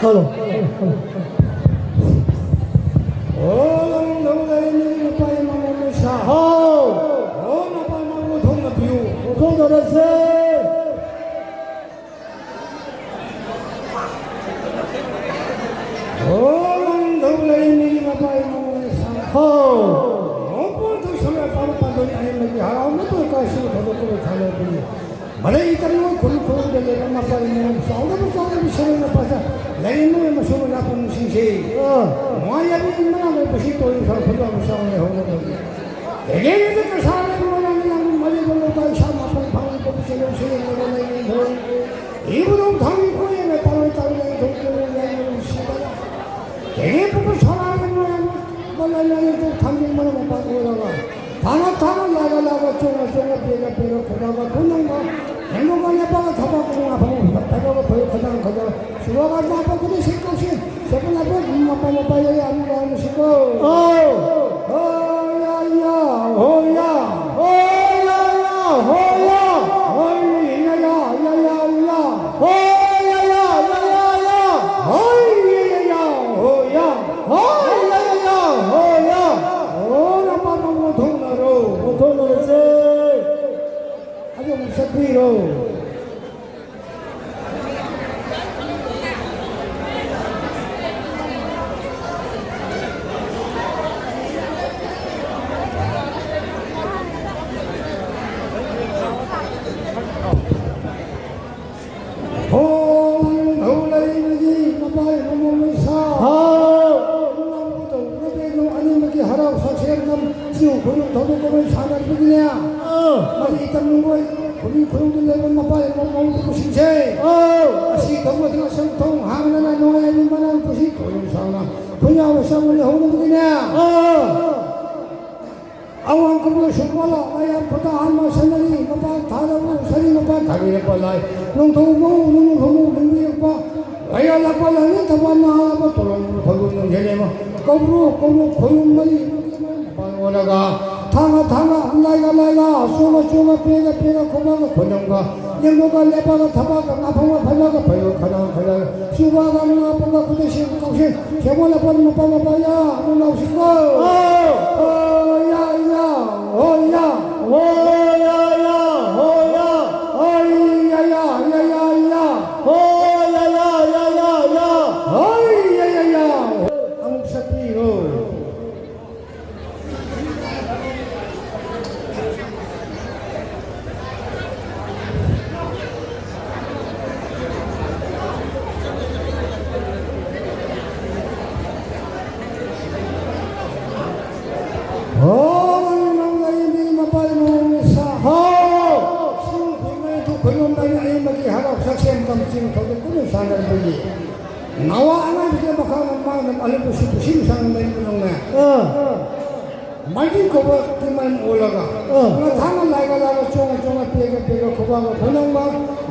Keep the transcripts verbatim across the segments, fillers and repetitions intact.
Hello. ꯑꯣ, ꯂꯝꯗꯝ ꯂꯩꯔꯤꯕ ꯅꯨꯄꯥ ꯏꯃꯥ ꯃꯃꯣꯟ ꯁꯥ꯫ ꯍꯥꯎ꯫ ꯑꯣ, ꯅꯨꯄꯥ ꯏꯃꯥꯕꯨ ꯊꯣꯡꯅꯕꯤꯌꯨ꯫ ꯊꯣꯡꯗꯧꯔꯁꯦ꯫ ꯑꯣ, ꯂꯝꯗꯝ ꯂꯩꯔꯤꯕ ꯅꯨꯄꯥ ꯏꯃꯥ ꯃꯃꯣꯟ ꯁꯥ꯫ ꯍꯥꯎ꯫ ꯑꯣ, ꯄꯣꯟꯊꯣꯛ ꯁꯝꯅ ꯄꯥꯟ ꯄꯥꯟꯗꯣꯏ ꯑꯍꯦꯟꯕꯒꯤ ꯍꯔꯥꯎꯅ ꯇꯣꯏ ꯀꯥꯏꯁꯨ ꯊꯕꯛ ꯀꯨꯝꯍꯩ ꯊꯥꯅꯕꯤ꯫ ꯃꯔꯩ ꯇꯝꯅꯕ ꯈꯨꯜ ꯈꯨꯜꯗ ꯂꯩꯕ ꯃꯄꯥ ꯏꯃꯣꯝ ꯆꯥꯎꯔꯕ ꯆꯥꯎꯔꯕ ꯁꯦꯝꯕ ꯅꯨꯄꯥꯁꯦ ꯂꯩꯔꯤꯕ ꯃꯁꯨ ꯃꯆꯥ ꯄꯨꯝꯅꯃꯛꯁꯤꯡꯁꯦ ꯑꯥ꯫ ꯅꯨꯡꯉꯥꯏ ꯌꯥꯕꯤ ꯏꯃꯥ ꯂꯩꯕꯁꯤ ꯇꯧꯔꯤ ꯈꯔ ꯐꯖꯕ ꯆꯥꯎꯅ ꯍꯧꯅꯕꯒꯤ꯫ ꯀꯩꯒꯤꯅꯣꯗ ꯀꯁꯥꯔ ꯃꯣꯏꯔꯥꯡ ꯂꯥꯡꯕ ꯃꯔꯤꯗ ꯂꯧꯗꯥ ꯏꯁꯥ ꯃꯥꯄꯟ ꯐꯪꯉꯤ ꯄꯣꯠ ꯆꯩ ꯂꯧꯁꯤꯜꯂꯒ ꯂꯩꯔꯤ ꯍꯣꯏ꯫ ꯏꯕꯨꯗꯧ ꯊꯥꯡꯒꯤ ꯈꯣꯏ ꯑꯃ ꯄꯥꯔꯣꯏ ꯇꯥꯔꯣꯏ ꯂꯩ ꯊꯣꯛꯇꯅ ꯂꯩ ꯅꯨꯡꯁꯤꯕ꯫ ꯀꯩꯒꯤ ꯄꯣꯠ ꯁꯥꯔ ꯃꯣꯏꯔꯥꯡ ꯃꯣꯏꯔꯥꯡ ꯂꯩ ꯊꯥꯡꯒꯤ ꯃꯔꯝ ꯃꯄꯥꯟ ꯑꯣꯏꯔꯒ ꯊꯥꯡꯒ ꯊꯥꯡꯒ ꯂꯥꯛꯒ ꯂꯥꯛꯒ ꯆꯣꯡꯒ ꯆꯣꯡꯒ ꯄꯦꯒ ꯄꯦꯒ ꯈꯨꯗꯥꯡꯒ ꯈꯨꯅꯪꯒ ꯍꯦꯟꯗꯣꯛꯀ ꯂꯦꯞꯄꯒ ꯊꯕꯛ ꯈꯨꯗꯤꯡ ꯑꯐꯪ ꯐꯖꯕ ꯐꯩ ꯈꯨꯗꯥꯡ ꯈꯨꯗꯥꯡ ꯁꯨꯔꯒ ꯂꯥꯛꯄ ꯈꯨꯗꯤꯡ ꯁꯤ ꯀꯧꯁꯤ ꯁꯦꯠꯄ ꯂꯥꯛꯄ ꯃꯄꯥ ꯃꯄꯥ ꯌꯥꯏ ꯌꯥꯝ ꯌꯥꯝ ꯁꯤꯀꯣ꯫ ꯑꯧ꯫ ꯍꯣꯏ ꯌꯥ ꯌꯥ ꯍꯣꯏ ꯌꯥ꯫ ꯍꯣꯏ ꯌꯥ ꯌꯥ ꯍꯣꯏ ꯌꯥ꯫ ꯍꯣꯏ ꯌꯥ ꯌꯥ ꯌꯥ ꯌꯥ ꯌꯥ꯫ ꯍꯣꯏ ꯌꯥ ꯌꯥ ꯌꯥ ꯌꯥ ꯌꯥ꯫ ꯍꯣꯏ ꯌꯥ ꯌꯥ ꯌꯥ ꯍꯣꯏ ꯌꯥ꯫ ꯍꯣꯏ ꯌꯥ ꯌꯥ ꯌꯥ ꯍꯣꯏ ꯌꯥ꯫ ꯑꯣ ꯅꯄꯥ ꯃꯊꯣꯡꯅꯔꯣ꯫ ꯃꯊꯣꯡꯅꯔꯁꯦ꯫ ꯑꯗꯨ ꯑꯃꯨꯛ ꯆꯠꯄꯤꯔꯣ꯫ ꯍꯣ ꯂꯩꯕꯒꯤ ꯃꯄꯥꯏ ꯃꯃꯣꯟ ꯃꯩꯁꯥ꯫ ꯍꯥꯎ꯫ ꯂꯝꯕꯨ ꯇꯧꯅꯕꯦꯅꯨ ꯑꯅꯤꯃꯛꯀꯤ ꯍꯔꯥꯎ ꯁꯛꯁꯦꯟ ꯂꯝ ꯆꯤꯡ ꯈꯨꯅꯨ ꯊꯧꯗꯣꯛ ꯀꯃꯩ ꯁꯥꯟꯅꯔꯛꯄꯒꯤꯅꯦ꯫ ꯑꯥ꯫ ꯃꯔꯤ ꯇꯝꯅꯤꯡꯕꯣꯏ ꯈꯨꯃꯤ ꯈꯨꯔꯨꯝꯗꯨ ꯂꯩꯕ ꯃꯄꯥꯏ ꯃꯃꯣꯟ ꯃꯩꯁꯤꯡꯁꯦ꯫ ꯑꯥꯎ꯫ ꯑꯁꯤ ꯊꯧꯕ ꯑꯁꯪ ꯊꯣꯡ ꯍꯥꯡꯗꯅ ꯅꯨꯡꯉꯥꯏꯕ ꯃꯅꯥ ꯄꯨꯁꯤ ꯈꯣꯏꯔꯨꯝ ꯁꯥꯡꯅ ꯈꯨꯟꯌꯥꯕ ꯁꯪ ꯂꯩꯍꯧꯅꯕꯒꯤꯅꯦ꯫ ꯑꯥ꯫ ꯑꯋꯥꯡ ꯀꯕꯨ ꯁꯨꯛꯄꯂ ꯃꯌꯥꯝ ꯈꯨꯗꯥ ꯍꯥꯟꯕ ꯁꯅꯔꯤ ꯃꯄꯥꯟ ꯊꯥꯗꯕꯨ ꯁꯔꯤ ꯃꯄꯥꯟ ꯊꯥꯕꯤꯔꯛꯄ ꯂꯥꯏ ꯅꯣꯡꯊꯣꯡ ꯃꯧ ꯅꯨꯡ ꯍꯧꯃꯧ ꯂꯨꯝꯕꯤꯔꯛꯄ ꯂꯩꯌꯥꯜꯂꯛꯄ ꯂꯥꯏꯅꯤꯡ ꯊꯧꯕꯥꯜ ꯃꯍꯥꯜꯂꯛꯄ ꯇꯣꯂꯣꯝ ꯈꯣꯏꯕꯨꯝ ꯅꯨꯡꯁꯤꯜꯂꯦꯕ ꯀꯧꯕ꯭ꯔꯨ ꯀꯧꯕ꯭ꯔꯨ ꯈꯣꯏꯕꯨꯝ ꯃꯔꯤ ꯅꯒ ꯊꯥꯡꯒ ꯊꯥꯡꯒ, ꯂꯥꯏꯒ ꯂꯥꯏꯒ, ꯆꯣꯡꯉ ꯆꯣꯡꯉ, ꯄꯦꯒ ꯄꯦꯒ, ꯈꯨꯃꯥꯡꯒ ꯈꯨꯅꯝꯒ, ꯂꯦꯡꯉꯒ ꯂꯦꯞꯄꯒ, ꯊꯕꯛꯀ ꯉꯥꯐꯪꯒ ꯐꯩꯕꯒ, ꯐꯩꯕ ꯈꯅꯥꯡ ꯈꯅꯥꯡ, ꯆꯨꯕꯒ ꯉꯥꯄꯒ, ꯈꯨꯗꯩ ꯁꯦꯝ ꯀꯧꯁꯦ, ꯁꯦꯝꯕ ꯂꯥꯛꯄ ꯃꯄꯥ ꯃꯄꯥ ꯌꯥ, ꯑꯃꯨꯛ ꯂꯥꯎꯁꯤꯀꯣ꯫ ꯑꯧ꯫ ꯍꯣ ꯌꯥ ꯌꯥ, ꯍꯣ ꯌꯥ꯫ ꯍꯣ ꯌꯥ ꯌꯥ, ꯍꯣ ꯌꯥ꯫ ꯍꯣꯏ ꯌꯥ ꯌꯥ, ꯌꯥ ꯌꯥ ꯌꯥ꯫ ꯍꯣ ꯌꯥ ꯌꯥ, ꯌꯥ ꯌꯥ ꯌꯥ꯫ ꯍꯣꯏ ꯌꯥ ꯌꯥ ꯌꯥ꯫ ꯑꯃꯨꯛ ꯁꯛꯄꯤꯔꯣ꯫ ꯍꯣ, ꯅꯪ ꯂꯩꯕꯤ ꯃꯄꯥꯜ ꯃꯑꯣꯡ ꯃꯁꯥ꯫ ꯍꯣ꯫ ꯁꯤꯡ ꯈꯨꯟꯃꯩ ꯊꯣꯛ ꯈꯨꯟꯃꯩ ꯑꯩ ꯃꯒꯤ ꯍꯔꯥꯎ ꯁꯛꯁꯦꯟ ꯇꯝ ꯆꯤꯡ ꯊꯧꯗꯣꯛ ꯀꯨꯝꯅ ꯁꯥꯟꯅꯔꯕꯒꯤ ꯅꯋꯥ ꯑꯉꯥꯡꯁꯦ ꯃꯈꯥ ꯃꯃꯥꯡꯗ ꯑꯂꯨ ꯄꯨꯁꯤ ꯄꯨꯁꯤ ꯁꯥꯟꯅ ꯂꯩꯕ ꯅꯪꯅ꯫ ꯑꯥ꯫ ꯃꯥꯏꯕꯤ ꯀꯧꯕꯒꯤ ꯃꯔꯝ ꯑꯣꯏꯔꯒ, ꯑ꯫ ꯉꯊꯥꯡꯅ ꯂꯥꯏꯒ ꯂꯥꯏꯒ ꯆꯣꯡꯉ ꯆꯣꯡꯉ ꯄꯦꯒ ꯄꯦꯒ ꯈꯨꯕꯥꯛꯒ ꯈꯨꯅꯝꯒ,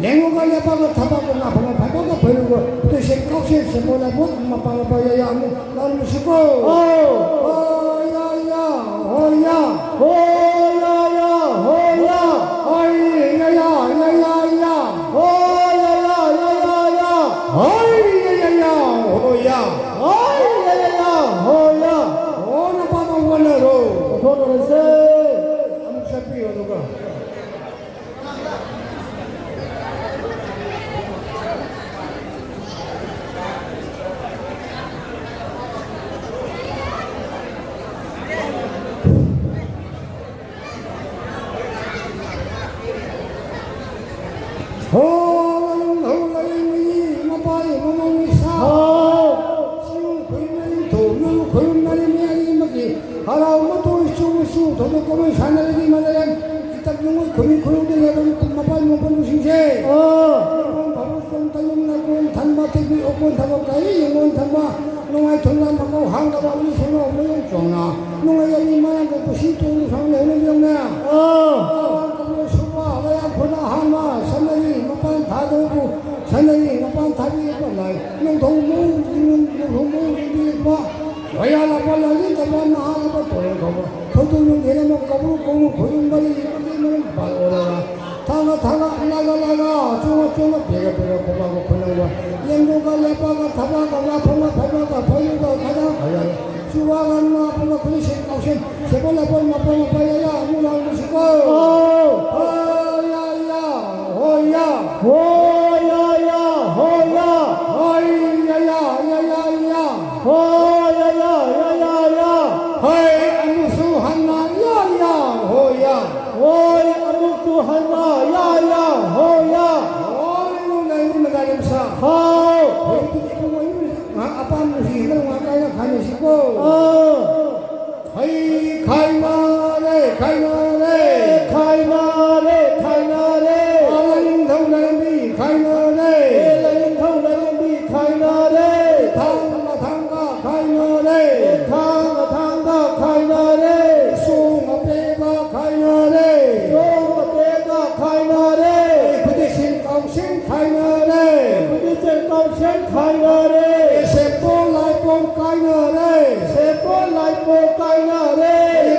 ꯂꯦꯡꯉꯨꯒ ꯂꯦꯞꯄꯒ ꯊꯕꯛꯀ ꯉꯥꯐꯝꯒ ꯐꯕꯒ ꯐꯩꯔꯨꯒ, ꯇꯨꯏꯁꯦꯟ ꯀꯥꯎꯁꯦꯟ ꯁꯦꯝꯕ ꯂꯥꯏꯕꯣꯠ ꯃꯄꯥ ꯃꯄꯥ ꯌꯥ ꯌꯥ ꯑꯃꯨꯛ ꯂꯥꯎꯔꯝꯃꯤꯁꯤꯀꯣ꯫ ꯑꯧ꯫ ꯍꯣ ꯌꯥ ꯌꯥ, ꯍꯣ ꯌꯥ꯫ ꯍꯣ ꯌꯥ ꯌꯥ, ꯍꯣ ꯌꯥ꯫ ꯍꯣꯏ ꯌꯥ ꯌꯥ, ꯌꯥ ꯌꯥ ꯌꯥ꯫ ꯍꯣ ꯌꯥ ꯌꯥ, ꯌꯥ ꯌꯥ ꯌꯥ꯫ ꯍꯣꯏ ꯌꯥ ꯌꯥ ꯌꯥ, ꯍꯣ ꯌꯥ꯫ ꯍꯣꯏ ꯌꯥ ꯌꯥ ꯌꯥ, ꯍꯣ ꯌꯥ꯫ ꯍꯣ ꯅꯄꯥ ꯃꯧ ꯋꯥꯅꯔꯣ꯫ ꯆꯠꯊꯣꯛꯅꯔꯁꯦ꯫ ꯑꯃꯨꯛ ꯆꯠꯄꯤꯌꯣ ꯑꯗꯨꯒ꯫ ꯍꯣ ꯂꯥꯏꯅꯤꯡꯊꯧ ꯂꯥꯏꯔꯦꯝꯕꯤ ꯃꯄꯥ ꯏꯃꯝ ꯃꯧ ꯏꯁꯥ꯫ ꯍꯥꯎ꯫ ꯆꯤꯡ ꯈꯨꯔꯨꯝꯅꯔꯤ ꯊꯣꯡ ꯈꯨꯔꯨꯝꯅꯔꯤ ꯃꯤ ꯑꯅꯤꯃꯛꯀꯤ ꯍꯔꯥꯎ ꯃꯇꯣꯏ ꯆꯨ ꯆꯨ ꯊꯧꯗꯣꯛ ꯀꯨꯝꯍꯩ ꯁꯥꯟꯅꯔꯗꯤ ꯃꯔꯩ ꯏꯇꯞ ꯅꯨꯡꯉꯣꯏ ꯈꯨꯃꯤ ꯈꯨꯔꯧꯗ ꯂꯩꯕ ꯃꯄꯥ ꯏꯃꯝ ꯃꯧꯄꯥꯕꯨꯡꯁꯤꯡꯁꯦ꯫ ꯑꯥ꯫ ꯏꯃꯝ ꯐꯥꯕꯣꯛ ꯆꯣꯡ ꯇꯌꯨꯝ ꯅꯥꯀꯣꯟ ꯊꯟꯕ ꯇꯤꯕꯤ ꯑꯣꯀꯣꯟ ꯊꯕꯛ ꯀꯔꯤ ꯌꯦꯡꯉꯣꯟ ꯊꯟꯕ ꯅꯨꯡꯉꯥꯏ ꯊꯨꯡꯅ ꯃꯀꯧ ꯍꯥꯡꯗꯕ ꯎꯔꯤ ꯁꯦꯡꯅ ꯃꯌꯨꯝ ꯆꯣꯡꯅ ꯅꯨꯡꯉꯥꯏ ꯌꯥꯏ ꯃꯌꯥꯝ ꯀꯧꯕ ꯁꯤ ꯇꯣꯡ ꯁꯥꯡ ꯂꯩꯍꯧꯅꯕꯤꯔꯝꯅ꯫ ꯑꯥ꯫ ꯑꯋꯥꯡ ꯀꯧꯕ ꯁꯨꯕ ꯃꯌꯥꯝ ꯈꯨꯅ ꯑꯍꯥꯟꯕ ꯁꯅꯔꯤ ꯃꯄꯥꯟ ꯊꯥꯗꯧꯕꯨ ꯁꯅꯔꯤ ꯃꯄꯥꯟ ꯊꯥꯕꯤꯔꯛꯄ ꯂꯥꯏ ꯅꯣꯡꯊꯧ ꯃꯧ ꯅꯣꯡꯊꯧ ꯃꯧ ꯂꯦꯡꯕꯤꯔꯛꯄ ꯃꯌꯥ ꯂꯥꯛꯄ ꯂꯥꯏꯅꯤꯡꯗꯕ ꯅꯍꯥ ꯂꯥꯛꯄ ꯇꯣꯔꯦꯟ ꯀꯧꯕ ꯈꯧꯇꯣꯡ ꯅꯨꯡꯊꯤꯜ ꯑꯃ ꯀꯧꯕ꯭ꯔꯨ ꯀꯧꯅꯨ ꯈꯣꯏꯔꯨꯝ ꯃꯔꯤ ꯃꯔꯤ ꯃꯔꯤ ꯄꯥꯜꯂꯣꯔꯒ ꯊꯥꯡꯒ ꯊꯥꯡꯒ ꯂꯥꯏꯒ ꯂꯥꯏꯒ ꯆꯣꯡꯉ ꯆꯣꯡꯉ ꯄꯦꯒ ꯄꯦꯒ ꯈꯣꯡꯕꯥꯒ ꯈꯨꯅꯧꯒ ꯂꯦꯡꯒꯣꯒ ꯂꯦꯞꯄꯒ ꯊꯕꯥꯒ ꯂꯥꯐꯝꯒ ꯐꯩꯕꯥꯒ ꯐꯩꯔꯨꯒ ꯈꯖꯥ ꯈꯖꯥ ꯆꯨꯕꯥꯒ ꯉꯥ ꯐꯪꯒ ꯈꯨꯂꯤꯁꯤꯡ ꯀꯥꯎꯁꯤꯡ ꯁꯦꯕꯣꯠ ꯂꯥꯏꯄꯣꯠ ꯃꯄꯣ ꯃꯄꯥ ꯌꯥꯌꯥ ꯑꯃꯨꯛ ꯂꯥꯡꯕꯁꯤꯀꯣ꯫ ꯑꯥꯎ꯫ ꯍꯣꯏ ꯌꯥ ꯌꯥ ꯍꯣꯏ ꯌꯥ꯫ ꯍꯣꯏ ꯌꯥ ꯌꯥ ꯍꯣꯏ ꯌꯥ꯫ ꯍꯣꯏ ꯌꯥ ꯌꯥ ꯌꯥ ꯌꯥ ꯌꯥ꯫ ꯍꯣꯏ ꯌꯥ ꯌꯥ ꯌꯥ ꯌꯥ ꯌꯥ꯫ ꯍꯣꯏ ꯑꯃꯨꯛꯁꯨ ꯍꯟꯅ ꯌꯥ ꯌꯥ ꯍꯣꯏ ꯌꯥ꯫ ꯍꯣꯏ ꯑꯃꯨꯛꯁꯨ ꯍꯟꯅ ꯌꯥ ꯌꯥ ꯍꯣꯏ ꯌꯥ꯫ ꯍꯣꯏ ꯅꯨꯡ ꯂꯩꯅꯤ ꯃꯗꯥ ꯂꯦꯝꯁꯥ꯫ ꯍꯥꯎ꯫ ꯍꯧꯖꯤꯛꯇꯤ ꯏꯕꯨꯡꯉꯣ ꯉꯥꯏꯍꯥꯛ ꯑꯄꯥꯝꯕ ꯅꯨꯡꯁꯤ ꯍꯦꯟꯗꯅ ꯉꯥꯏꯍꯥꯛ ꯀꯥꯏꯅ ꯈꯥꯏꯅꯁꯤꯀꯣ꯫ ꯑꯥ꯫ ꯍꯩ ꯈꯥꯏꯅꯔꯦ ꯈꯥꯏꯅꯔꯦ꯫ ꯈꯥꯏꯅꯔꯦ ꯈꯥꯏꯅꯔꯦ꯫ ꯑꯥ, ꯂꯥꯏꯅꯤꯡꯊꯧ ꯂꯥꯏꯔꯦꯝꯕꯤ ꯈꯥꯏꯅꯔꯦ꯫ ꯑꯦ, ꯂꯥꯏꯅꯤꯡꯊꯧ ꯂꯥꯏꯔꯦꯝꯕꯤ ꯈꯥꯏꯅꯔꯦ꯫ ꯊꯥꯡ ꯃꯊꯥꯡꯒ ꯈꯥꯏꯅꯔꯦ꯫ ꯑꯦ, ꯊꯥꯡ ꯃꯊꯥꯡꯒ ꯈꯥꯏꯅꯔꯦ꯫ ꯁꯣꯡ ꯑꯄꯦꯒ ꯈꯥꯏꯅꯔꯦ꯫ ꯁꯣꯡ ꯑꯄꯦꯒ ꯈꯥꯏꯅꯔꯦ꯫ ꯈꯨꯗꯤꯁꯤꯡ ꯀꯥꯎꯁꯤꯡ ꯈꯥꯏꯅꯔꯦ꯫ ꯈꯨꯗꯤꯁꯤꯡ ꯀꯥꯎꯁꯤꯡ ꯈꯥꯏꯅꯔꯦ꯫ ꯁꯦꯝꯄꯣ ꯂꯥꯏꯄꯣ ꯀꯥꯏꯅꯔꯦ꯫ ꯁꯦꯝꯄꯣ ꯂꯥꯏꯄꯣ ꯀꯥꯏꯅꯔꯦ꯫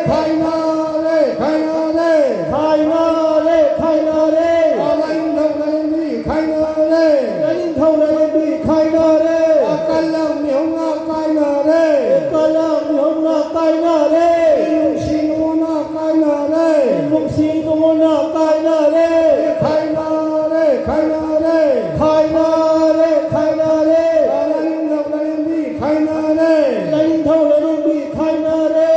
ꯈꯥꯏꯅꯔꯦ ꯈꯥꯏꯅꯔꯦ꯫ ꯈꯥꯏꯅꯔꯦ ꯈꯥꯏꯅꯔꯦ꯫ ꯂꯥꯏꯅꯤꯡꯊꯧ ꯂꯥꯏꯔꯦꯝꯕꯤ ꯈꯥꯏꯅꯔꯦ꯫ ꯂꯥꯏꯅꯤꯡꯊꯧ ꯂꯥꯏꯔꯦꯝꯕꯤ ꯈꯥꯏꯅꯔꯦ꯫ ꯀꯂꯝ ꯃꯤꯍꯧꯅ ꯀꯥꯏꯅꯔꯦ꯫ ꯀꯂꯝ ꯃꯤꯍꯧꯅ ꯀꯥꯏꯅꯔꯦ꯫ ꯅꯨꯡꯁꯤ ꯅꯨꯡꯉꯣꯟꯅ ꯀꯥꯏꯅꯔꯦ꯫ ꯅꯨꯡꯁꯤ ꯅꯨꯡꯉꯣꯟꯅ ꯀꯥꯏꯅꯔꯦ꯫ ꯈꯥꯏꯅꯔꯦ ꯈꯥꯏꯅꯔꯦ꯫ ꯈꯥꯏꯅꯔꯦ ꯈꯥꯏꯅꯔꯦ꯫ ꯂꯥꯏꯅꯤꯡꯊꯧ ꯂꯥꯏꯔꯦꯝꯕꯤ ꯈꯥꯏꯅꯔꯦ꯫ ꯂꯥꯏꯅꯤꯡꯊꯧ ꯂꯥꯏꯔꯦꯝꯕꯤ ꯈꯥꯏꯅꯔꯦ꯫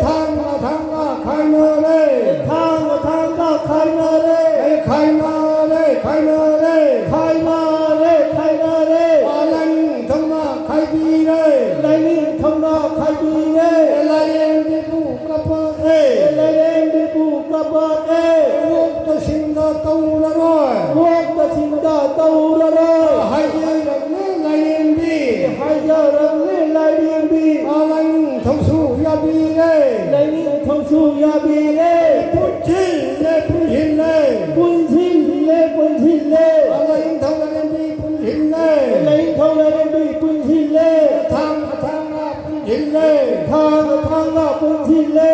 ꯊꯥꯡꯒ ꯊꯥꯡꯒ ꯈꯥꯏꯅꯔꯦ꯫ ꯊꯥꯡꯒ ꯊꯥꯡꯒ ꯈꯥꯏꯅꯔꯦ꯫ ꯈꯥꯏꯅꯔꯦ ꯈꯥꯏꯅꯔꯦ꯫ ꯈꯥꯏꯅꯔꯦ ꯈꯥꯏꯅꯔꯦ꯫ ꯂꯥꯏꯅꯤꯡꯊꯧꯅ ꯈꯥꯏꯕꯤꯔꯦ꯫ ꯂꯥꯏꯅꯤꯡꯊꯧꯅ ꯈꯥꯏꯕꯤꯔꯦ꯫ ꯂꯥꯏꯔꯦꯝꯕꯤꯕꯨ ꯀꯄꯛꯑꯦ꯫ ꯂꯥꯏꯔꯦꯝꯕꯤꯕꯨ ꯀꯄꯛꯑꯦ꯫ ꯑꯣꯛꯇ ꯁꯤꯡꯗ ꯇꯧꯔꯔꯣꯏ꯫ ꯑꯣꯛꯇ ꯁꯤꯡꯗ ꯇꯧꯔꯔꯣꯏ꯫ ꯍꯥꯏꯖꯔꯕꯅꯦ ꯂꯥꯏꯔꯦꯝꯕꯤ꯫ ꯍꯥꯏꯖꯔꯕꯅꯦ ꯂꯥꯏꯔꯦꯝꯕꯤ꯫ ꯂꯥꯏꯅꯤꯡꯊꯧꯁꯨ ꯌꯥꯕꯤꯔꯦ꯫ ꯂꯥꯏꯅꯤꯡꯊꯧꯁꯨ ꯌꯥꯕꯤꯔꯦ꯫ ꯄꯨꯟꯁꯤꯜꯂꯦ ꯄꯨꯟꯁꯤꯜꯂꯦ꯫ ꯄꯨꯟꯁꯤꯜꯂꯦ ꯄꯨꯟꯁꯤꯜꯂꯦ꯫ ꯂꯥꯏꯅꯤꯡꯊꯧ ꯂꯥꯏꯔꯦꯝꯕꯤ ꯄꯨꯟꯁꯤꯜꯂꯦ꯫ ꯂꯥꯏꯅꯤꯡꯊꯧ ꯂꯥꯏꯔꯦꯝꯕꯤ ꯄꯨꯟꯁꯤꯜꯂꯦ꯫ ꯊꯥꯡ ꯊꯥꯡꯒ ꯄꯨꯟꯁꯤꯜꯂꯦ꯫ ꯊꯥꯡ ꯊꯥꯡꯒ ꯄꯨꯟꯁꯤꯜꯂꯦ꯫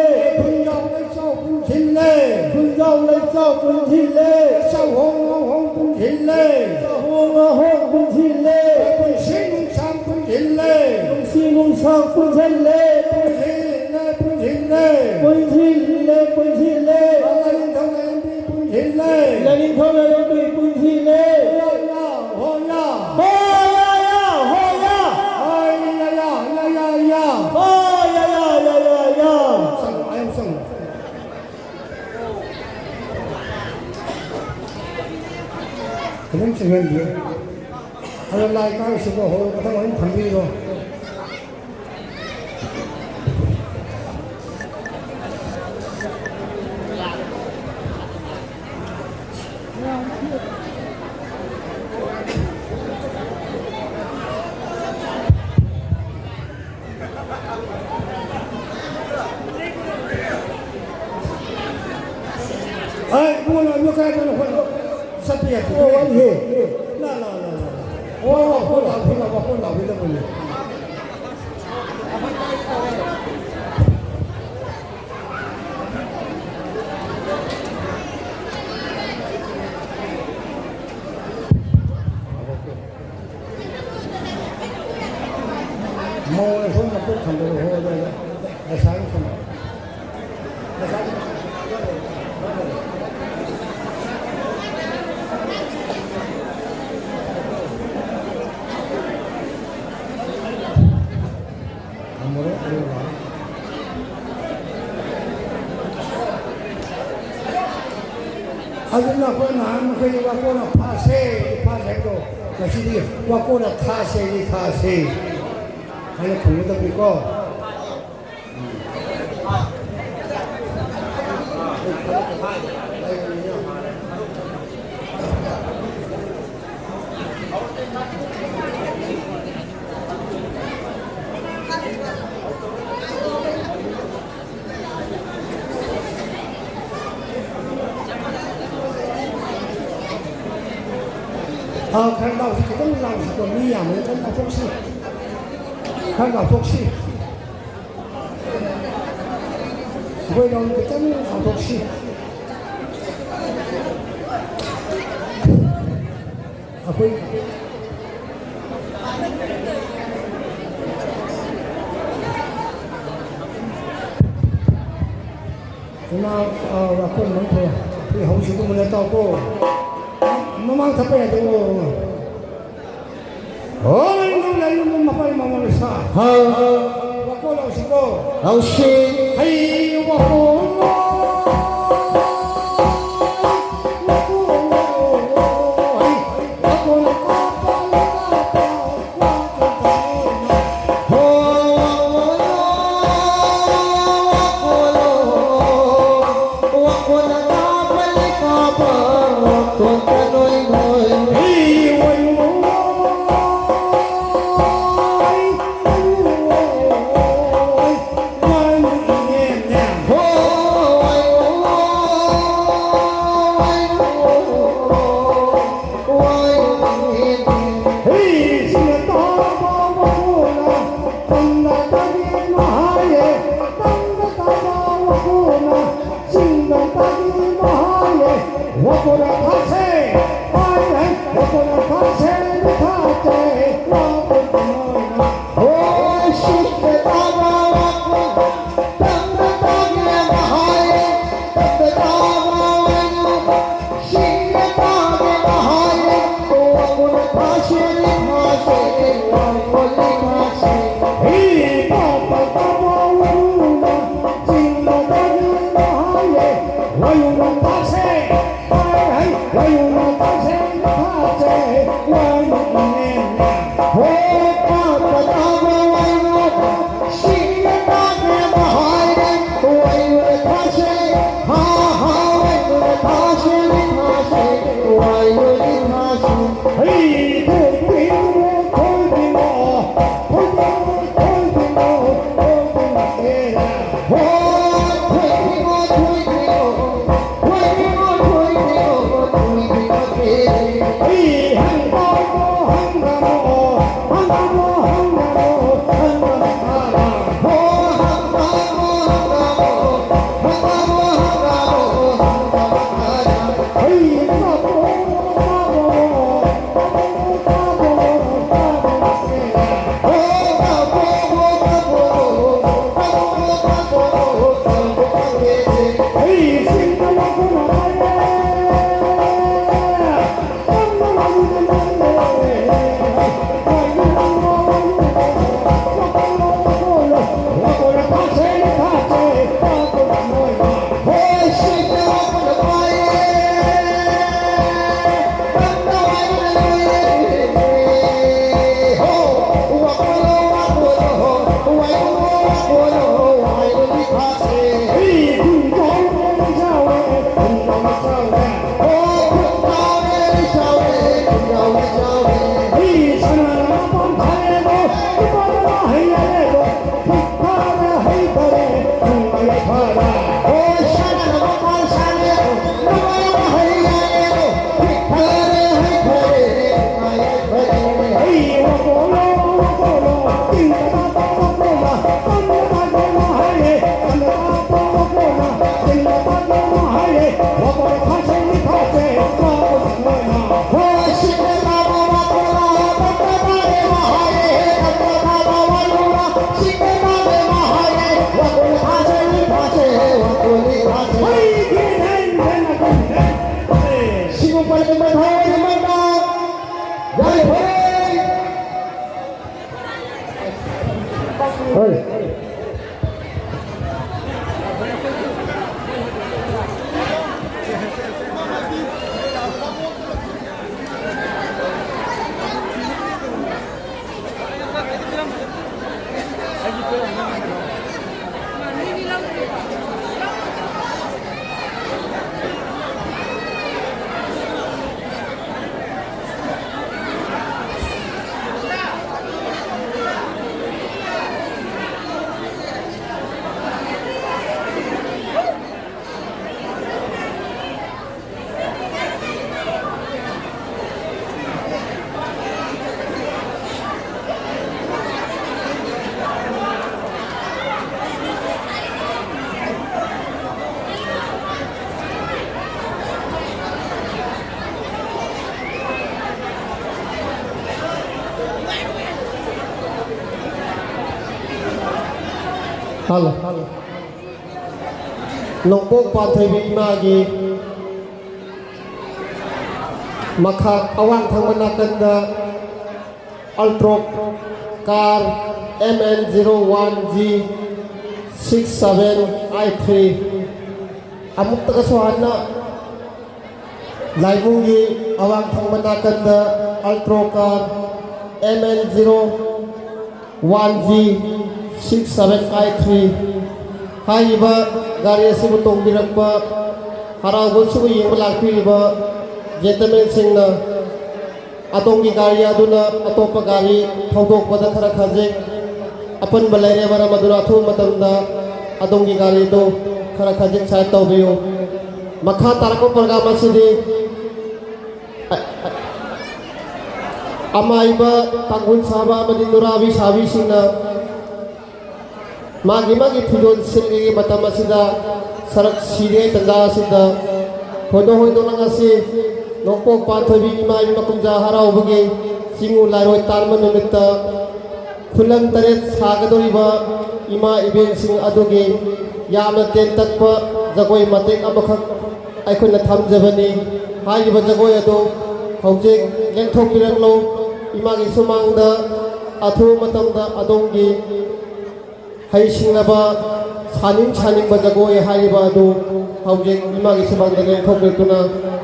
ꯊꯤꯜꯂꯦ꯫ ꯈꯨꯟꯖꯥꯎ ꯂꯩꯆꯥꯎ ꯄꯨꯟꯁꯤꯜꯂꯦ꯫ ꯆꯥꯛꯍꯣꯡ ꯉꯥꯍꯣꯡ ꯄꯨꯟꯁꯤꯜꯂꯦ꯫ ꯆꯥꯛꯍꯣꯡ ꯉꯥꯍꯣꯡ ꯄꯨꯟꯁꯤꯜꯂꯦ꯫ ꯄꯨꯟꯁꯤ ꯅꯨꯡꯁꯥꯡ ꯄꯨꯟꯁꯤꯜꯂꯦ꯫ ꯄꯨꯟꯁꯤ ꯅꯨꯡꯁꯥꯡ ꯄꯨꯟꯁꯤꯜꯂꯦ꯫ ꯄꯨꯟꯁꯤꯜꯂꯦ, ꯄꯨꯟꯁꯤꯜꯂꯦ꯫ ꯄꯨꯟꯁꯤꯜꯂꯦ, ꯄꯨꯟꯁꯤꯜꯂꯦ꯫ ꯂꯥꯏꯅꯤꯡꯊꯧ ꯂꯥꯏꯔꯦꯝꯕꯤ ꯄꯨꯟꯁꯤꯜꯂꯦ꯫ ꯂꯥꯏꯅꯤꯡꯊꯧ ꯂꯥꯏꯔꯦꯝꯕꯤ ꯄꯨꯟꯁꯤꯜꯂꯦ꯫ ꯍꯣꯌꯥ, ꯍꯣꯌꯥ꯫ ꯍꯣꯌꯥ, ꯌꯥ, ꯍꯣꯌꯥ꯫ ꯍꯣꯌꯥ, ꯌꯥ, ꯌꯥ, ꯌꯥ, ꯌꯥ꯫ ꯍꯣꯌꯥ, ꯌꯥ, ꯌꯥ, ꯌꯥ, ꯌꯥ꯫ ꯆꯪꯉꯣ, ꯑꯩ ꯑꯃꯨꯛ ꯆꯪꯉꯣ꯫ ꯈꯤꯇꯪ ꯆꯪꯍꯟꯕꯤꯌꯨ꯫ ꯑꯗꯣ ꯂꯥꯏ ꯀꯥꯡꯁꯤꯕꯨ ꯍꯣꯜ ꯃꯊꯪ ꯑꯗꯨꯝ ꯊꯝꯕꯤꯔꯣ꯫ ꯑꯩ ꯏꯕꯨꯡꯉꯣ, ꯂꯥꯛꯑꯣ, ꯀꯥꯏꯗꯅꯣ ꯍꯣꯠꯂꯣ꯫ ꯆꯠꯄ ꯌꯥꯗꯦ꯫ ꯑꯣ, ꯋꯥꯠꯂꯤꯌꯦ꯫ ꯂꯥ, ꯂꯥ, ꯂꯥ, ꯂꯥ, ꯂꯥ꯫ ꯑꯣ, ꯋꯥꯈꯣꯜ ꯂꯥꯎꯕꯤ, ꯂꯥꯎ, ꯋꯥꯈꯣꯜ ꯂꯥꯎꯕꯤꯗꯕꯅꯤ꯫ ꯃꯧꯅ ꯁꯣꯝ ꯃꯀꯣꯛ ꯊꯥꯡꯒꯠꯂꯛꯑꯣ ꯑꯗꯨꯋꯥꯏꯗ꯫ ꯂꯩꯁꯥꯕꯤ ꯁꯣꯝꯗ꯫ ꯂꯩꯁꯥꯕꯤ꯫ ꯊꯝꯃꯔꯣꯏ, ꯑꯗꯨ ꯂꯥꯛꯑꯣ꯫ ꯑꯗꯨꯅ ꯑꯩꯈꯣꯏ ꯅꯍꯥꯟ ꯃꯈꯩ ꯋꯥꯀꯣꯟꯅ ꯐꯥꯁꯦ, ꯐꯥꯁꯦ ꯍꯥꯏꯕꯗꯣ ꯉꯁꯤꯗꯤ ꯋꯥꯀꯣꯟꯅ ꯊꯥꯁꯦ, ꯊꯥꯁꯦ ꯍꯥꯏꯅ ꯈꯨꯝꯒꯗꯕꯅꯤꯀꯣ꯫ ꯑꯥ, ꯈꯔ ꯂꯥꯎꯁꯤ, ꯈꯤꯇꯪ ꯂꯥꯎꯁꯤꯀꯣ, ꯃꯤ ꯌꯥꯝꯕꯅ ꯈꯤꯇꯪ ꯂꯥꯎꯊꯣꯛꯁꯤ, ꯈꯔ ꯂꯥꯎꯊꯣꯛꯁꯤ꯫ ꯑꯩꯈꯣꯏ ꯔꯥꯎꯟ ꯈꯤꯇꯪ ꯁꯥꯡꯗꯣꯛꯁꯤ꯫ ꯑꯩꯈꯣꯏ ꯏꯃꯥ, ꯑ, ꯋꯥꯈꯜ ꯅꯪ ꯐꯩ꯫ ꯑꯩꯈꯣꯏ ꯍꯧꯖꯤꯛꯀꯨꯝꯕꯅ ꯇꯧꯀꯣ꯫ ꯃꯃꯥꯡ ꯊꯛꯄ ꯌꯥꯗꯦ꯫ ꯑꯣ, ꯂꯩ, ꯂꯩ, ꯂꯩ, ꯃꯄꯥꯟ ꯃꯃꯥꯡ ꯂꯩ ꯁꯥ꯫ ꯍꯥꯎ꯫ ꯋꯥꯈꯜ ꯂꯧꯁꯤꯀꯣ꯫ ꯂꯧꯁꯤ꯫ ꯍꯩ, ꯋꯥꯈꯜ꯫ ꯑꯩꯒꯤ ꯏꯊꯦꯟ ꯏꯊꯦꯟ ꯑꯩꯈꯣꯏ ꯏꯊꯦꯟ꯫ ꯁꯤꯕꯨ ꯄꯜꯂꯤꯕ ꯊꯋꯥꯏ ꯑꯃꯗ ꯌꯥꯏꯐꯔꯦ꯫ ꯍꯣꯏ꯫ ꯍꯜꯂꯣ꯫ ꯅꯣꯡꯄꯣꯛ ꯄꯥꯟꯊꯣꯏꯕꯤ ꯏꯃꯥꯒꯤ ꯃꯈꯥ ꯑꯋꯥꯡ ꯊꯪꯕ ꯅꯥꯀꯟꯗ Alto car M N zero one G six seven I three꯫ ꯑꯃꯨꯛꯇꯒꯁꯨ ꯍꯟꯅ ꯂꯥꯏꯕꯨꯡꯒꯤ ꯑꯋꯥꯡ ꯊꯪꯕ ꯅꯥꯀꯟꯗ Alto car M N zero one G six seven I three ꯍꯥꯏꯔꯤꯕ ꯒꯥꯔꯤ ꯑꯁꯤꯕꯨ ꯇꯣꯡꯕꯤꯔꯛꯄ, ꯍꯔꯥꯎꯕꯁꯤꯕꯨ ꯌꯦꯡꯕ ꯂꯥꯛꯄꯤꯔꯤꯕ gentlemanꯁꯤꯡꯅ ꯑꯗꯣꯝꯒꯤ ꯒꯥꯔꯤ ꯑꯗꯨꯅ ꯑꯇꯣꯞꯄ ꯒꯥꯔꯤ ꯊꯧꯗꯣꯛꯄꯗ ꯈꯔ ꯈꯖꯤꯛ ꯑꯄꯟꯕ ꯂꯩꯔꯦ, ꯃꯔꯝ ꯑꯗꯨꯅ ꯑꯊꯨꯕ ꯃꯇꯝꯗ ꯑꯗꯣꯝꯒꯤ ꯒꯥꯔꯤꯗꯨ ꯈꯔ ꯈꯖꯤꯛ side ꯇꯧꯕꯤꯌꯨ꯫ ꯃꯈꯥ ꯇꯥꯔꯛꯄ program ꯑꯁꯤꯗꯤ ꯑꯃꯥꯏꯕ, ꯇꯥꯡꯈꯨꯜ ꯁꯥꯕ ꯑꯃꯗꯤ ꯅꯨꯔꯥꯕꯤ ꯁꯥꯕꯤꯁꯤꯡꯅ ꯃꯥꯒꯤ ꯃꯥꯒꯤ ꯐꯤꯖꯣꯜ ꯁꯦꯠꯂꯤꯉꯩꯒꯤ ꯃꯇꯝ ꯑꯁꯤꯗ ꯁꯔꯛ ꯁꯤꯔꯤꯉꯩ ꯇꯟꯖꯥ ꯑꯁꯤꯗ ꯍꯣꯏꯗꯣꯛ ꯍꯣꯏꯗꯣꯛꯅ ꯉꯁꯤ ꯅꯣꯡꯄꯣꯛ ꯄꯥꯟꯊꯣꯏꯕꯤ ꯏꯃꯥ ꯏꯕꯤ ꯃꯀꯨꯝꯖꯥ ꯍꯔꯥꯎꯕꯒꯤ ꯆꯤꯡꯉꯨ ꯂꯥꯏꯔꯣꯏ ꯇꯥꯟꯕ ꯅꯨꯃꯤꯠꯇ ꯈꯨꯂꯪ ꯇꯔꯦꯠ ꯁꯥꯒꯗꯧꯔꯤꯕ ꯏꯃꯥ ꯏꯕꯦꯟꯁꯤꯡ ꯑꯗꯨꯒꯤ ꯌꯥꯝꯅ ꯇꯦꯟꯇꯛꯄ ꯖꯒꯣꯏ ꯃꯇꯦꯛ ꯑꯃꯈꯛ ꯑꯩꯈꯣꯏꯅ ꯊꯝꯖꯕꯅꯤ꯫ ꯍꯥꯏꯔꯤꯕ ꯖꯒꯣꯏ ꯑꯗꯨ ꯍꯧꯖꯤꯛ ꯂꯦꯡꯊꯣꯛꯄꯤꯔꯛꯂꯣ꯫ ꯏꯃꯥꯒꯤ ꯁꯨꯃꯥꯡꯗ ꯑꯊꯨꯕ ꯃꯇꯝꯗ ꯑꯗꯣꯝꯒꯤ ꯍꯩꯁꯤꯡꯂꯕ ꯁꯥꯅꯤꯡ ꯁꯥꯅꯤꯡꯕ ꯖꯒꯣꯏ ꯍꯥꯏꯔꯤꯕ ꯑꯗꯨ ꯍꯧꯖꯤꯛ ꯏꯃꯥꯒꯤ ꯁꯨꯃꯥꯡꯗ ꯂꯦꯡꯊꯣꯛꯄꯤꯔꯛꯇꯨꯅ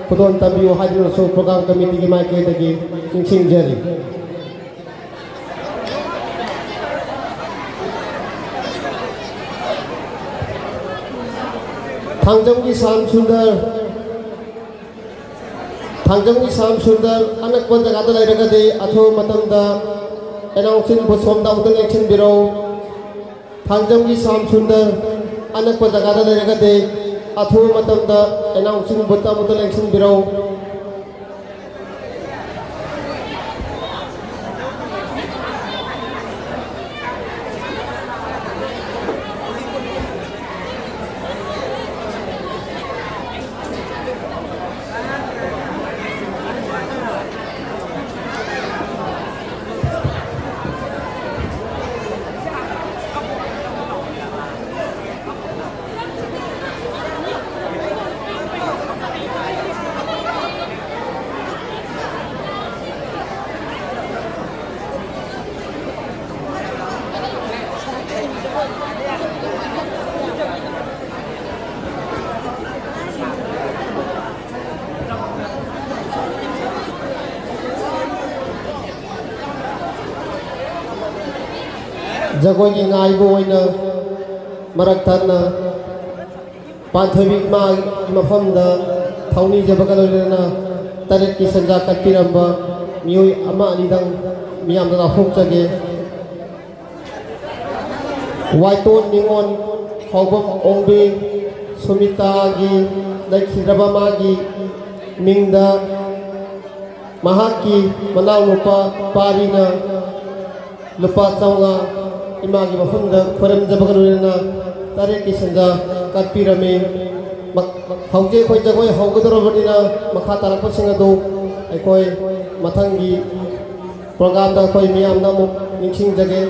ꯈꯨꯗꯣꯜ ꯇꯝꯕꯤꯌꯨ ꯍꯥꯏꯗꯨꯅꯁꯨ program committeeꯒꯤ ꯃꯥꯏꯀꯩꯗꯒꯤ ꯅꯤꯡꯁꯤꯡꯖꯔꯤ꯫ ꯊꯥꯡꯖꯝꯒꯤ ꯁ꯭ꯌꯥꯝ ꯁꯨꯟꯗꯔ, ꯊꯥꯡꯖꯝꯒꯤ ꯁ꯭ꯌꯥꯝ ꯁꯨꯟꯗꯔ ꯑꯅꯛꯄ ꯖꯒꯥꯗ ꯂꯩꯔꯒꯗꯤ ꯑꯊꯨꯕ ꯃꯇꯝꯗ announcing booth ꯁꯣꯝꯗ ꯑꯃꯨꯛꯇ ꯂꯦꯡꯁꯤꯟꯕꯤꯔꯛꯎ꯫ ꯊꯥꯡꯖꯝꯒꯤ ꯁ꯭ꯌꯥꯝ ꯁꯨꯟꯗꯔ ꯑꯅꯛꯄ ꯖꯒꯥꯗ ꯂꯩꯔꯒꯗꯤ ꯑꯊꯨꯕ ꯃꯇꯝꯗ announcing boothꯇ ꯑꯃꯨꯛꯇ ꯂꯦꯡꯁꯤꯟꯕꯤꯔꯛꯎ꯫ ꯖꯒꯣꯏꯒꯤ ꯉꯥꯏꯕ ꯑꯣꯏꯅ ꯃꯔꯛ ꯊꯠꯅ ꯄꯥꯟꯊꯣꯏꯕꯤ ꯏꯃꯥꯒꯤ ꯃꯐꯝꯗ ꯊꯧꯅꯤꯖꯕꯒ ꯂꯣꯏꯅꯅ ꯇꯔꯦꯠꯀꯤ ꯁꯦꯟꯖꯥ ꯀꯠꯄꯤꯔꯝꯕ ꯃꯤꯑꯣꯏ ꯑꯃ ꯑꯅꯤꯗꯪ ꯃꯤꯌꯥꯝꯗ ꯂꯥꯎꯊꯣꯛꯆꯒꯦ꯫ ꯋꯥꯏꯇꯣꯟ ꯅꯤꯉꯣꯟ ꯍꯥꯎꯕꯝ ꯑꯣꯡꯕꯤ ꯁꯨꯃꯤꯇꯥꯒꯤ ꯂꯩꯈꯤꯗ꯭ꯔꯕ ꯃꯥꯒꯤ ꯃꯤꯡꯗ ꯃꯍꯥꯛꯀꯤ ꯃꯅꯥꯎꯅꯨꯄꯥ ꯄꯥꯔꯤꯅ ꯂꯨꯄꯥ ꯆꯥꯝꯃꯉꯥ ꯏꯃꯥꯒꯤ ꯃꯐꯝꯗ ꯈꯣꯏꯔꯝꯖꯕꯒ ꯂꯣꯏꯅꯅ ꯇꯔꯦꯠꯀꯤ ꯁꯦꯟꯖꯥ ꯀꯠꯄꯤꯔꯝꯃꯤ꯫ ꯃ-, ꯍꯧꯖꯤꯛ ꯑꯩꯈꯣꯏ ꯖꯒꯣꯏ ꯍꯧꯒꯗꯧꯔꯕꯅꯤꯅ ꯃꯈꯥ ꯇꯥꯔꯛꯄꯁꯤꯡ ꯑꯗꯨ ꯑꯩꯈꯣꯏ ꯃꯊꯪꯒꯤ programꯗ ꯑꯩꯈꯣꯏ ꯃꯤꯌꯥꯝꯅ ꯑꯃꯨꯛ ꯅꯤꯡꯁꯤꯡꯖꯒꯦ꯫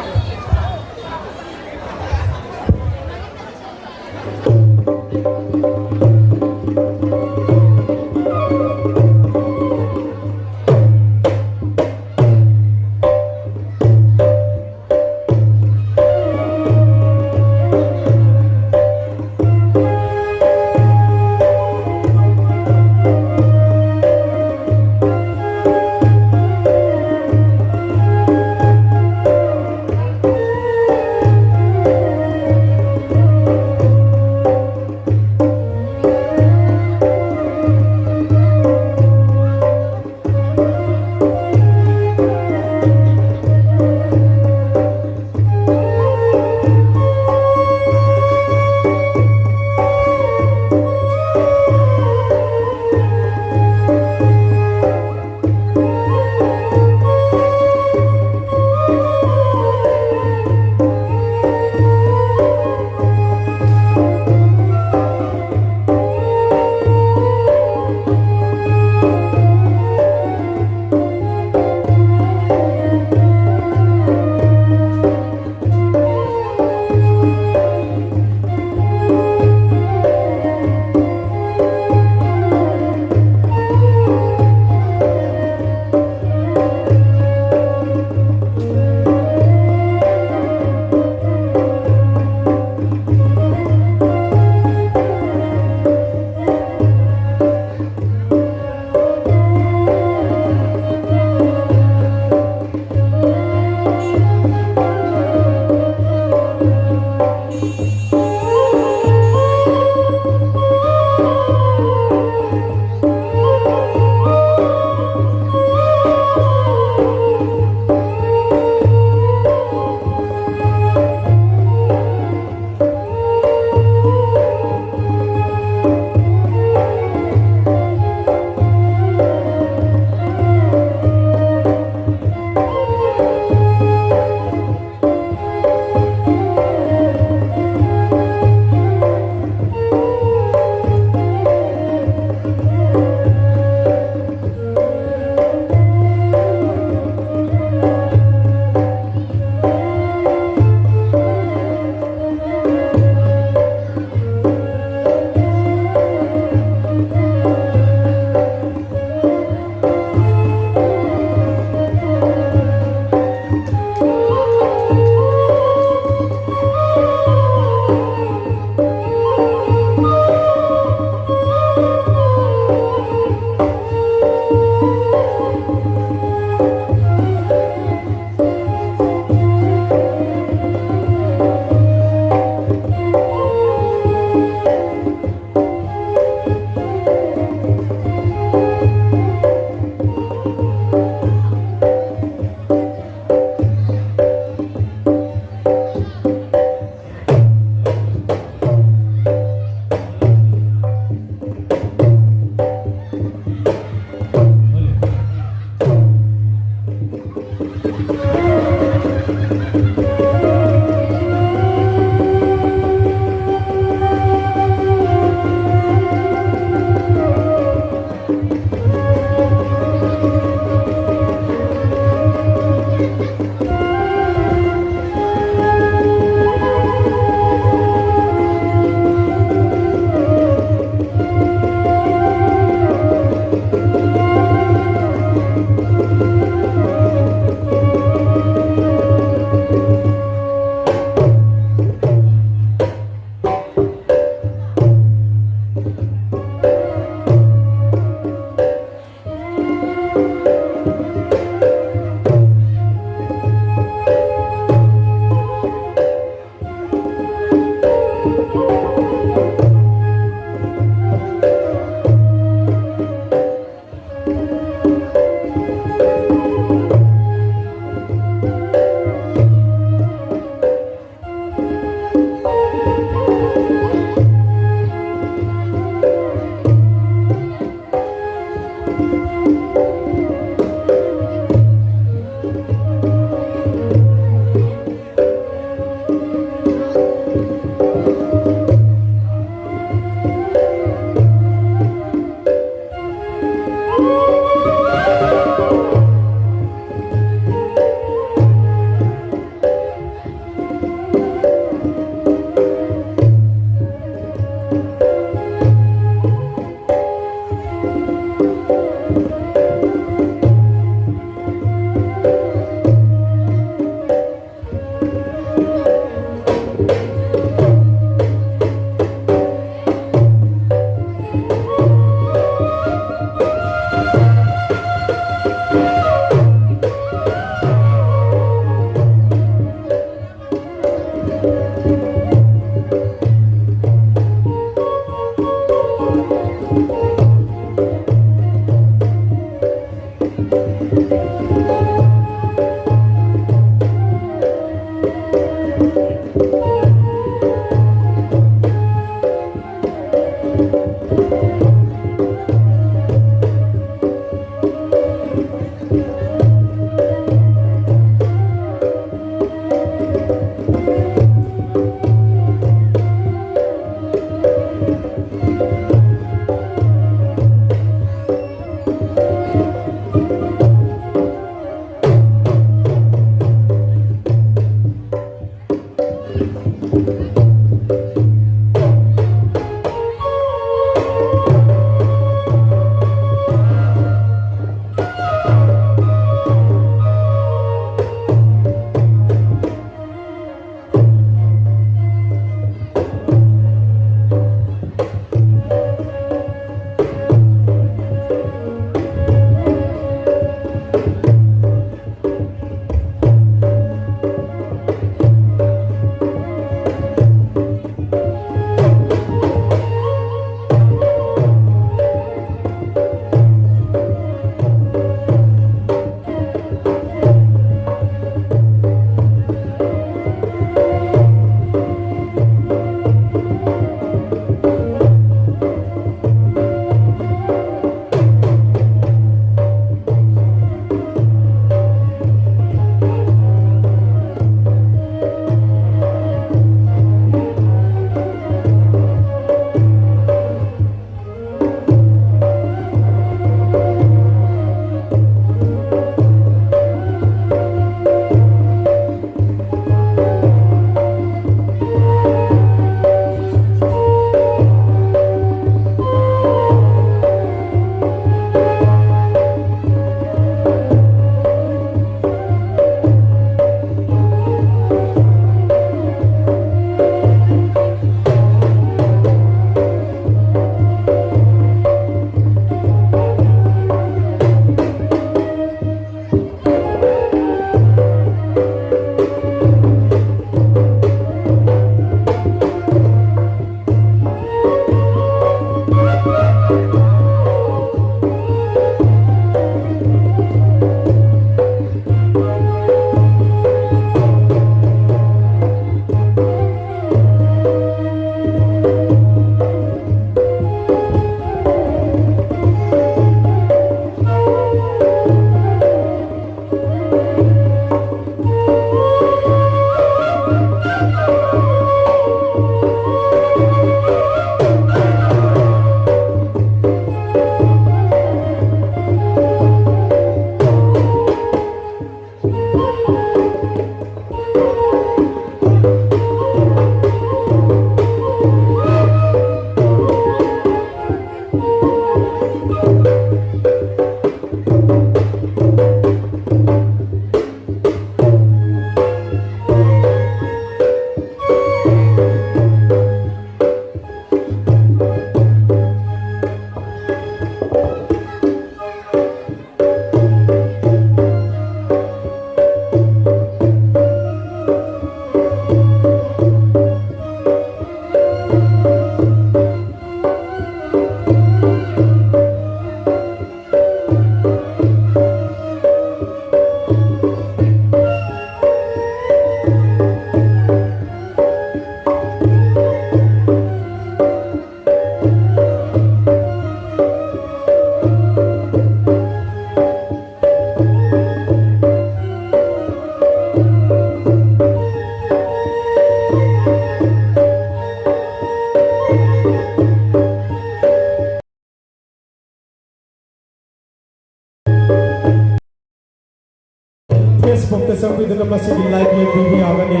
ꯆꯪꯕꯤꯗꯨꯅ ꯃꯁꯤꯒꯤ ꯂꯥꯏꯚ ꯌꯦꯡꯕꯤꯕ ꯌꯥꯒꯅꯤ꯫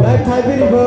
ꯂꯥꯏꯚ ꯊꯥꯕꯤꯔꯤꯕ